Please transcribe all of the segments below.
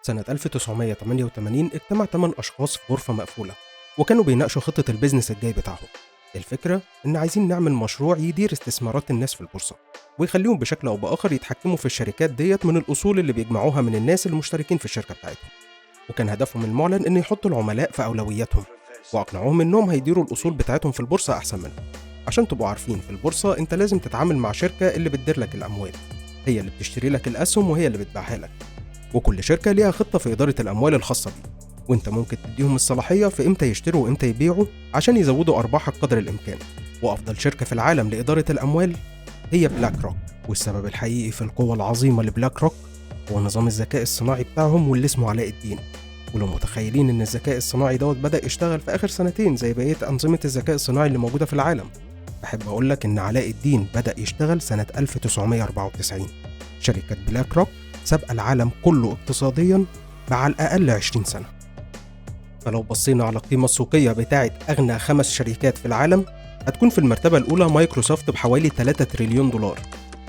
سنة 1988 اجتمع 8 أشخاص في غرفة مقفولة، وكانوا بيناقشوا خطة ال business الجاي بتاعهم. الفكرة إن عايزين نعمل مشروع يدير استثمارات الناس في البورصة، ويخليهم بشكل أو بآخر يتحكموا في الشركات ديت من الأصول اللي بيجمعوها من الناس المشتركين في الشركة بتاعتهم. وكان هدفهم المعلن إن يحطوا العملاء في أولوياتهم، وأقنعوهم إنهم هيديروا الأصول بتاعتهم في البورصة أحسن منهم. عشان تبقوا عارفين، في البورصة أنت لازم تتعامل مع شركة اللي بتدير لك الأموال، هي اللي بتشتري لك الأسهم وهي اللي بتبيعها لك، وكل شركة ليها خطة في إدارة الأموال الخاصة بيه، وانت ممكن تديهم الصلاحية في امتى يشتروا وامتى يبيعوا عشان يزودوا أرباحك قدر الإمكان. وأفضل شركة في العالم لإدارة الأموال هي بلاك روك، والسبب الحقيقي في القوة العظيمة لبلاك روك هو نظام الذكاء الصناعي بتاعهم واللي اسمه علاء الدين. ولو متخيلين إن الذكاء الصناعي دوت بدأ يشتغل في آخر سنتين زي بقية أنظمة الذكاء الصناعي اللي موجودة في العالم، بحب أقول لك إن علاء الدين بدأ يشتغل سنة 1994. شركة بلاك روك سابقة العالم كله اقتصاديا بعلى الأقل 20 سنة. فلو بصينا على القيمة السوقية بتاعة أغنى 5 شركات في العالم، هتكون في المرتبة الأولى مايكروسوفت بحوالي 3 تريليون دولار،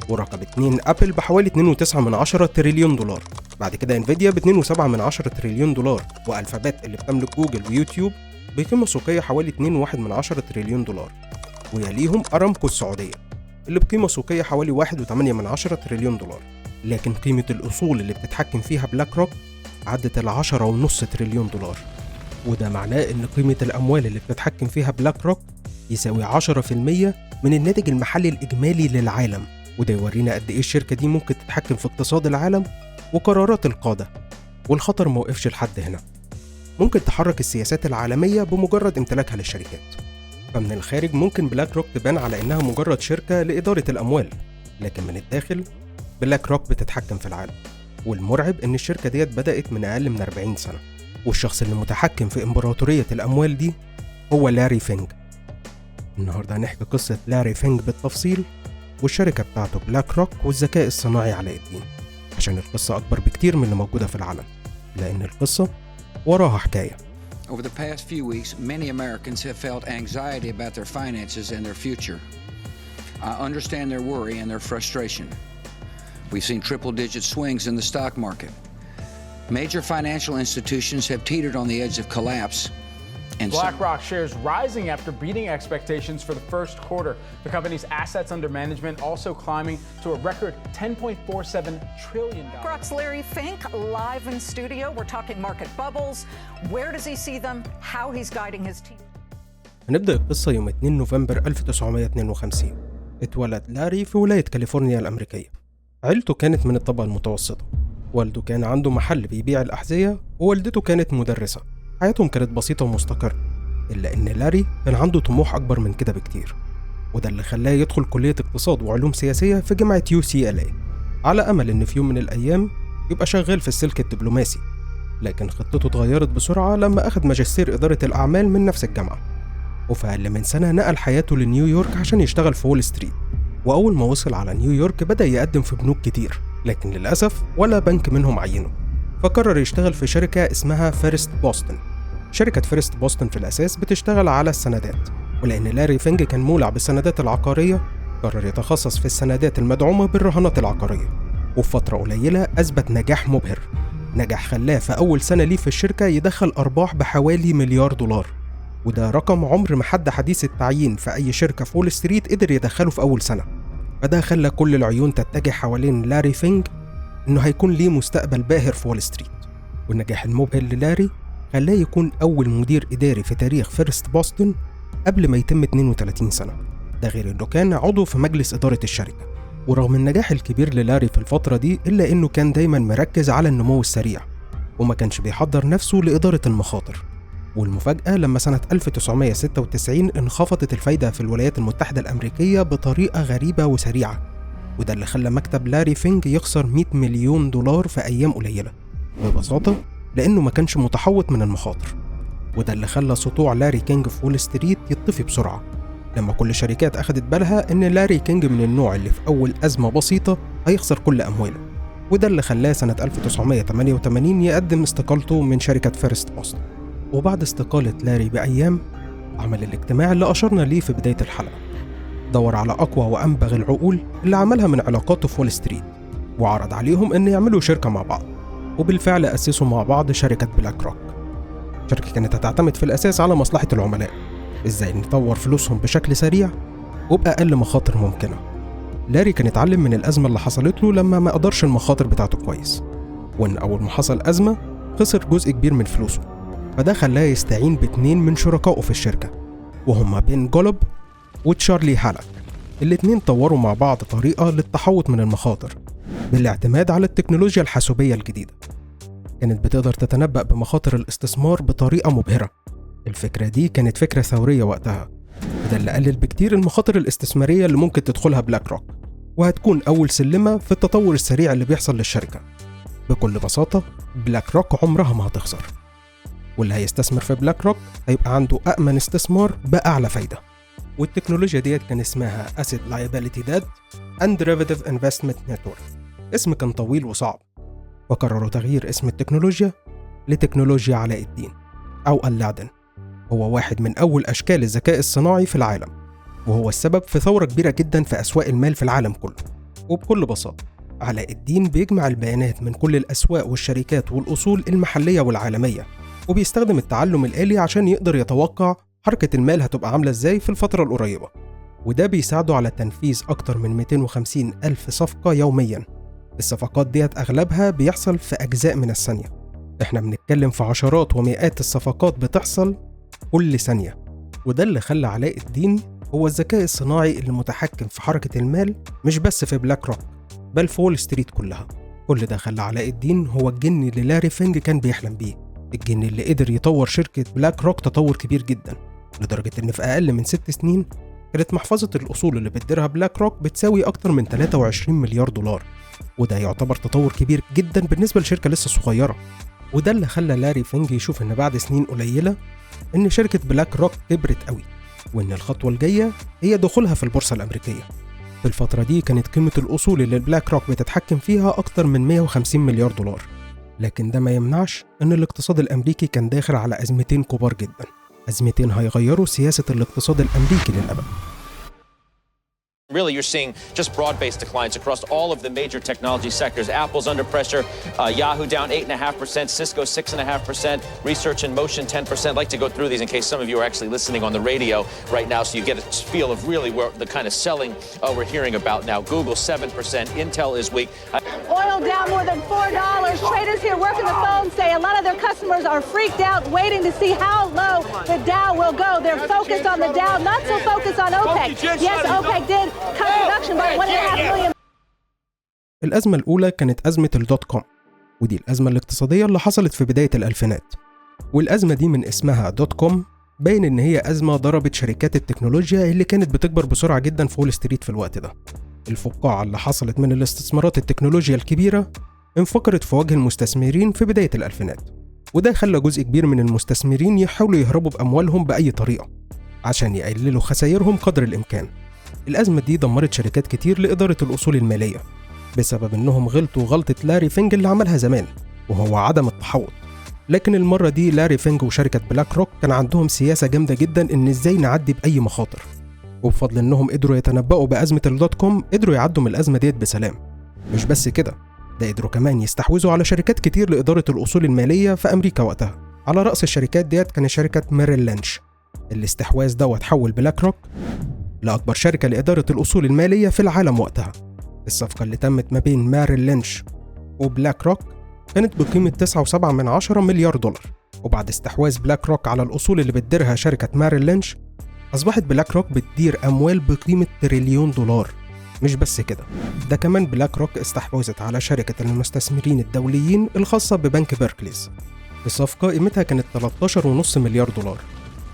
ورقم 2 أبل بحوالي 2.9 تريليون دولار، بعد كده انفيديا ب 2.7 تريليون دولار، وألفابت اللي بتملك جوجل ويوتيوب بقيمة سوقية حوالي 2.1 تريليون دولار، ويليهم أرامكو السعودية اللي بقيمة سوقية حوالي 1.8 تريليون دولار. لكن قيمة الأصول اللي بتتحكم فيها بلاك روك عدت 10.5 تريليون دولار، وده معناه إن قيمة الأموال اللي بتتحكم فيها بلاك روك يساوي 10% من الناتج المحلي الإجمالي للعالم. وده يورينا قد إيه الشركة دي ممكن تتحكم في اقتصاد العالم وقرارات القادة. والخطر ما وقفش لحد هنا، ممكن تحرك السياسات العالمية بمجرد امتلاكها للشركات. فمن الخارج ممكن بلاك روك تبان على إنها مجرد شركة لإدارة الأموال، لكن من الداخل بلاك روك بتتحكم في العالم. والمرعب إن الشركة ديت بدأت من أقل من 40 سنة، والشخص اللي متحكم في إمبراطورية الأموال دي هو لاري فينج. النهاردة هنحكي قصة لاري فينج بالتفصيل، والشركة بتاعته بلاك روك، والذكاء الصناعي علاء الدين، عشان القصة أكبر بكتير من اللي موجودة في العالم، لأن القصة وراها حكاية. Over the past few weeks, many Americans have felt anxiety about their finances and their future. I understand their worry and their frustration. We've seen triple-digit swings in the stock market. Major financial institutions have teetered on the edge of collapse. And BlackRock shares rising after beating expectations for the first quarter. The company's assets under management also climbing to a record $10.47 trillion. BlackRock's Larry Fink live in studio. We're talking market bubbles. Where does he see them? How he's guiding his team. هنبدأ القصة يوم 2 نوفمبر 1952. اتولد لاري في ولاية كاليفورنيا الأمريكية. عيلته كانت من الطبقة المتوسطة، والده كان عنده محل بيبيع الأحذية، ووالدته كانت مدرسة. حياتهم كانت بسيطة ومستقرة، إلا إن لاري كان عنده طموح أكبر من كده بكتير، وده اللي خلاه يدخل كلية اقتصاد وعلوم سياسية في جامعة UCLA، على أمل إن في يوم من الأيام يبقى شغال في السلك الدبلوماسي. لكن خطته اتغيرت بسرعة لما أخد ماجستير إدارة الأعمال من نفس الجامعة، وفي أقل من سنة نقل حياته لنيويورك عشان يشتغل في وول ستريت. وأول ما وصل على نيويورك بدأ يقدم في بنوك كتير، لكن للأسف ولا بنك منهم عينه، فقرر يشتغل في شركة اسمها فيرست بوسطن. شركة فيرست بوسطن في الأساس بتشتغل على السندات، ولأن لاري فينج كان مولع بالسندات العقارية قرر يتخصص في السندات المدعومة بالرهانات العقارية. وفي فترة قليلة أثبت نجاح مبهر، نجاح خلاه في أول سنة ليه في الشركة يدخل أرباح بحوالي $1 مليار، وده رقم عمر ما حد حديث التعيين في أي شركة في وول ستريت قدر يدخله في أول سنة. فده خلى كل العيون تتجه حوالين لاري فينج إنه هيكون ليه مستقبل باهر في وول ستريت. والنجاح المبهر للاري خلاه يكون أول مدير إداري في تاريخ فيرست بوسطن قبل ما يتم 32 سنة، ده غير إنه كان عضو في مجلس إدارة الشركة. ورغم النجاح الكبير للاري في الفترة دي، إلا إنه كان دايما مركز على النمو السريع وما كانش بيحضر نفسه لإدارة المخاطر. والمفاجأة لما سنة 1996 انخفضت الفايدة في الولايات المتحدة الأمريكية بطريقة غريبة وسريعة، وده اللي خلى مكتب لاري فينج يخسر $100 مليون في أيام قليلة، ببساطة لأنه ما كانش متحوط من المخاطر. وده اللي خلى سطوع لاري كينج في وول ستريت يطفي بسرعة، لما كل الشركات أخدت بالها إن لاري كينج من النوع اللي في أول أزمة بسيطة هيخسر كل أمواله. وده اللي خلاه سنة 1988 يقدم استقالته من شركة فيرست بوسطن. وبعد استقالة لاري بأيام عمل الاجتماع اللي أشرنا ليه في بداية الحلقة، دور على أقوى وأنبغ العقول اللي عملها من علاقاته في وول ستريت، وعرض عليهم إن يعملوا شركة مع بعض. وبالفعل أسسوا مع بعض شركة بلاك روك. شركة كانت هتعتمد في الأساس على مصلحة العملاء، إزاي نطور فلوسهم بشكل سريع وبأقل مخاطر ممكنة. لاري كان اتعلم من الأزمة اللي حصلت له لما ما قدرش المخاطر بتاعته كويس، وإن أول ما حصل أزمة خسر جزء كبير من فلوسه، فده خلاه يستعين باتنين من شركائه في الشركة، وهما بين جولوب وتشارلي هالاك. الاتنين طوروا مع بعض طريقة للتحوط من المخاطر بالاعتماد على التكنولوجيا الحاسوبية الجديدة. كانت بتقدر تتنبأ بمخاطر الاستثمار بطريقة مبهرة. الفكرة دي كانت فكرة ثورية وقتها، وده اللي قلل بكتير المخاطر الاستثمارية اللي ممكن تدخلها بلاك روك، وهتكون أول سلمة في التطور السريع اللي بيحصل للشركة. بكل بساطة بلاك روك عمرها ما هتخسر، واللي هيستثمر في بلاك روك هيبقى عنده أأمن استثمار بأعلى فايدة. والتكنولوجيا ديت كان اسمها Asset Liability Debt and Derivative Investment Network. اسم كان طويل وصعب، وقرروا تغيير اسم التكنولوجيا لتكنولوجيا علاء الدين أو ألادين. هو واحد من أول أشكال الذكاء الصناعي في العالم، وهو السبب في ثورة كبيرة جدا في أسواق المال في العالم كله. وبكل بساطة علاء الدين بيجمع البيانات من كل الأسواق والشركات والأصول المحلية والعالمية، وبيستخدم التعلم الآلي عشان يقدر يتوقع حركة المال هتبقى عاملة إزاي في الفترة القريبة، وده بيساعده على تنفيذ أكتر من 250 ألف صفقة يوميا. الصفقات ديت أغلبها بيحصل في أجزاء من الثانية، إحنا بنتكلم في عشرات ومئات الصفقات بتحصل كل ثانية. وده اللي خلى علاء الدين هو الذكاء الصناعي اللي متحكم في حركة المال، مش بس في بلاك روك بل في وول ستريت كلها. كل ده خلى علاء الدين هو الجن اللي لاري فينج كان بيحلم بيه، الجن اللي قدر يطور شركة بلاك روك تطور كبير جدا، لدرجة إن في أقل من 6 سنين كانت محفظة الأصول اللي بتديرها بلاك روك بتساوي أكتر من 23 مليار دولار، وده يعتبر تطور كبير جدا بالنسبة لشركة لسه صغيرة. وده اللي خلى لاري فينج يشوف إن بعد سنين قليلة إن شركة بلاك روك كبرت قوي، وإن الخطوة الجاية هي دخولها في البورصة الأمريكية. في الفترة دي كانت قيمة الأصول اللي بلاك روك بتتحكم فيها أكتر من 150 مليار دولار، لكن ده ما يمنعش إن الاقتصاد الأمريكي كان داخل على أزمتين كبار جدا، أزمتين هيغيروا سياسة الاقتصاد الأمريكي للأبد. Really, you're seeing just broad-based declines across all of the major technology sectors. Apple's under pressure, Yahoo down 8.5%, Cisco 6.5%, Research in Motion 10%. I'd like to go through these in case some of you are actually listening on the radio right now, so you get a feel of really where the kind of selling we're hearing about now. Google 7%, Intel is weak. Oil down more than $4. Traders here working the phone say a lot of their customers are freaked out, waiting to see how low the Dow will go. They're focused on the Dow, not so focused on OPEC. Yes, OPEC did cut production by 1.5 million. الأزمة الأولى كانت أزمة ال dot com، ودي الأزمة الاقتصادية اللي حصلت في بداية الألفينات. والأزمة دي من اسمها dot com باين إن هي أزمة ضربت شركات التكنولوجيا اللي كانت بتكبر بسرعة جدا في وول ستريت في الوقت ده. الفقاعة اللي حصلت من الاستثمارات التكنولوجيا الكبيرة انفجرت في وجه المستثمرين في بداية الألفينات، وده خلى جزء كبير من المستثمرين يحاولوا يهربوا بأموالهم بأي طريقة عشان يقللوا خسائرهم قدر الإمكان. الأزمة دي دمرت شركات كتير لإدارة الأصول المالية بسبب إنهم غلطوا غلطة لاري فينج اللي عملها زمان، وهو عدم التحوط. لكن المرة دي لاري فينج وشركة بلاك روك كان عندهم سياسة جامدة جدا إن إزاي نعدي بأي مخاطر، وبفضل إنهم قدروا يتنبؤوا بأزمة ال dot com قدروا يعدوا من الأزمة ديت بسلام. مش بس كده، ده قدروا كمان يستحوذوا على شركات كتير لإدارة الأصول المالية في أمريكا وقتها. على رأس الشركات ديت كان شركة ميريل لينش. الاستحواذ ده تحول بلاك روك لأكبر شركة لإدارة الأصول المالية في العالم وقتها. الصفقة اللي تمت ما بين ميريل لينش وبلاك روك كانت بقيمة 9.7 مليار دولار. وبعد استحواذ بلاك روك على الأصول اللي بتديرها شركة ميريل لينش، أصبحت بلاك روك بتدير أموال بقيمة تريليون دولار. مش بس كده، ده كمان بلاك روك استحوذت على شركة المستثمرين الدوليين الخاصة ببنك باركليز. الصفقة قيمتها كانت 13.5 مليار دولار.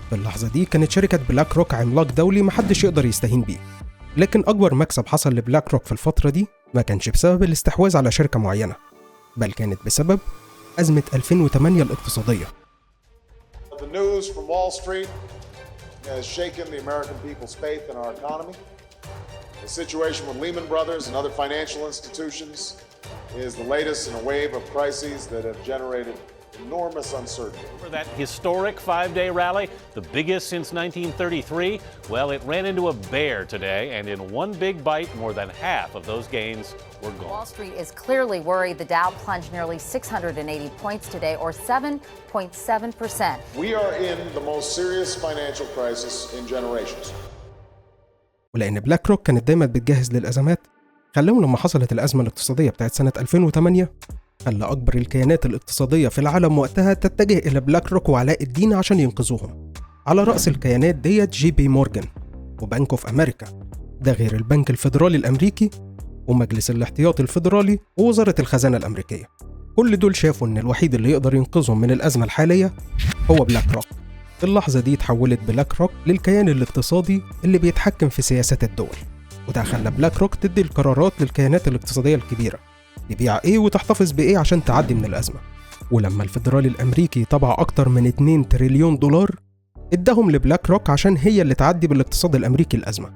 في اللحظة دي كانت شركة بلاك روك عملاق دولي محدش يقدر يستهين بيه. لكن أكبر مكسب حصل لبلاك روك في الفترة دي ما كانش بسبب الاستحواذ على شركة معينة، بل كانت بسبب أزمة 2008 الاقتصادية. The news from Wall Street has shaken the American people's faith in our economy. The situation with Lehman Brothers and other financial institutions is the latest in a wave of crises that have generated Enormous uncertainty. For that historic 5-day rally, the biggest since 1933, well, it ran into a bear today, and in one big bite, more than half of those gains were gone. Wall Street is clearly worried. The Dow plunged nearly 680 points today, or 7.7%. We are in the most serious financial crisis in generations. ولأن بلاك روك كانت دايما بتجهز للأزمات، خلاهم لما حصلت الأزمة الاقتصادية بتاعت سنة 2008 خلى أكبر الكيانات الاقتصادية في العالم وقتها تتجه إلى بلاك روك وعلاء الدين عشان ينقذوهم. على رأس الكيانات ديت جي بي مورجان وبنك أوف أمريكا، ده غير البنك الفيدرالي الأمريكي ومجلس الاحتياطي الفيدرالي ووزارة الخزانة الأمريكية. كل دول شافوا إن الوحيد اللي يقدر ينقذهم من الأزمة الحالية هو بلاك روك. في اللحظة دي تحولت بلاك روك للكيان الاقتصادي اللي بيتحكم في سياسات الدول، وده خلى بلاك روك تدي القرارات للكيانات الاقتصادية الكبيرة تبيع إيه وتحتفظ بإيه عشان تعدي من الأزمة. ولما الفيدرالي الأمريكي طبع أكتر من 2 تريليون دولار اداهم لبلاك روك عشان هي اللي تعدي بالاقتصاد الأمريكي الأزمة.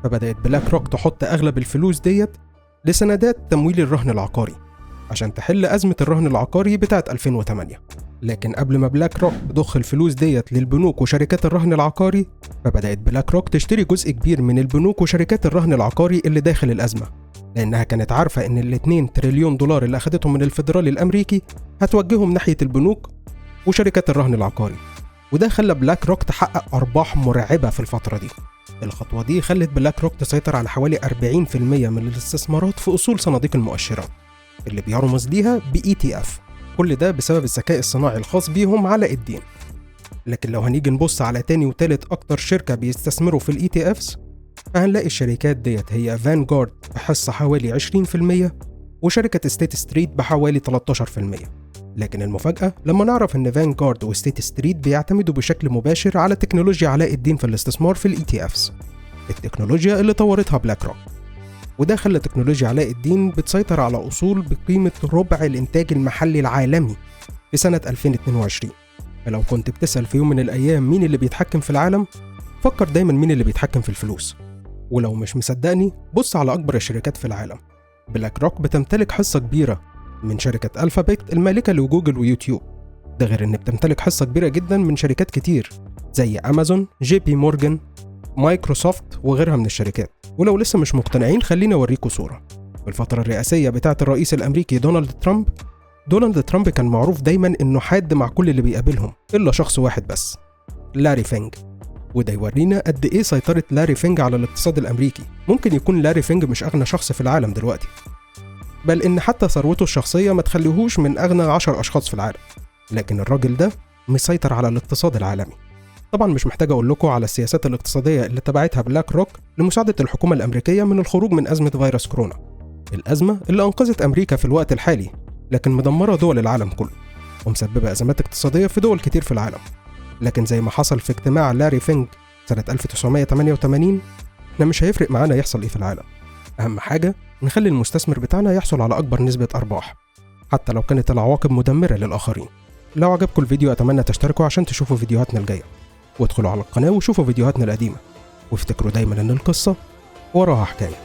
فبدأت بلاك روك تحط أغلب الفلوس ديت لسندات تمويل الرهن العقاري عشان تحل أزمة الرهن العقاري بتاعت 2008. لكن قبل ما بلاك روك تضخ الفلوس ديت للبنوك وشركات الرهن العقاري، فبدأت بلاك روك تشتري جزء كبير من البنوك وشركات الرهن العقاري اللي داخل الأزمة، لأنها كانت عارفة إن ال2 تريليون دولار اللي أخدتهم من الفيدرالي الأمريكي هتوجههم ناحية البنوك وشركات الرهن العقاري. وده خلى بلاك روك تحقق أرباح مرعبة في الفترة دي. الخطوة دي خلت بلاك روك تسيطر على حوالي 40% من الاستثمارات في أصول صناديق المؤشرات اللي بيرمز ليها ب ETF. كل ده بسبب الذكاء الصناعي الخاص بيهم علاء الدين. لكن لو هنيجي نبص على تاني وتالت أكتر شركة بيستثمروا في ال ETFs، فهنلاقي الشركات ديت هي فانجارد بحصة حوالي 20% وشركة ستيت ستريت بحوالي 13%. لكن المفاجأة لما نعرف إن فانجارد وستيت ستريت بيعتمدوا بشكل مباشر على تكنولوجيا علاء الدين في الاستثمار في ال ETFs، التكنولوجيا اللي طورتها بلاك روك. وده خلى تكنولوجيا علاء الدين بتسيطر على أصول بقيمة ربع الإنتاج المحلي العالمي في سنة 2022. فلو كنت بتسأل في يوم من الأيام مين اللي بيتحكم في العالم، فكر دايما مين اللي بيتحكم في الفلوس. ولو مش مصدقني بص على أكبر الشركات في العالم. بلاك روك بتمتلك حصة كبيرة من شركة ألفابت المالكة لجوجل ويوتيوب، ده غير إن بتمتلك حصة كبيرة جدا من شركات كتير زي أمازون، جي بي مورجان، مايكروسوفت وغيرها من الشركات. ولو لسه مش مقتنعين خلينا أوريكم صورة. في الفترة الرئاسية بتاعة الرئيس الأمريكي دونالد ترامب، دونالد ترامب كان معروف دايما إنه حاد مع كل اللي بيقابلهم إلا شخص واحد بس، لاري فينج. وده يورينا قد إيه سيطرة لاري فينج على الاقتصاد الأمريكي. ممكن يكون لاري فينج مش أغنى شخص في العالم دلوقتي، بل إن حتى ثروته الشخصية ما تخليهوش من أغنى 10 أشخاص في العالم، لكن الراجل ده مسيطر على الاقتصاد العالمي. طبعا مش محتاج أقول لكم على السياسات الاقتصادية اللي تبعتها بلاك روك لمساعدة الحكومة الأمريكية من الخروج من أزمة فيروس كورونا، الأزمة اللي أنقذت أمريكا في الوقت الحالي لكن مدمرة دول العالم كله ومسببة أزمات اقتصادية في دول كتير في العالم. لكن زي ما حصل في اجتماع لاري فينج سنة 1988، احنا مش هيفرق معانا يحصل ايه في العالم، أهم حاجة نخلي المستثمر بتاعنا يحصل على أكبر نسبة أرباح حتى لو كانت العواقب مدمرة للآخرين. لو عجبكم الفيديو أتمنى تشتركوا عشان تشوفوا فيديوهاتنا الجاية، وادخلوا على القناة وشوفوا فيديوهاتنا القديمة، وافتكروا دايما إن القصة وراها حكاية.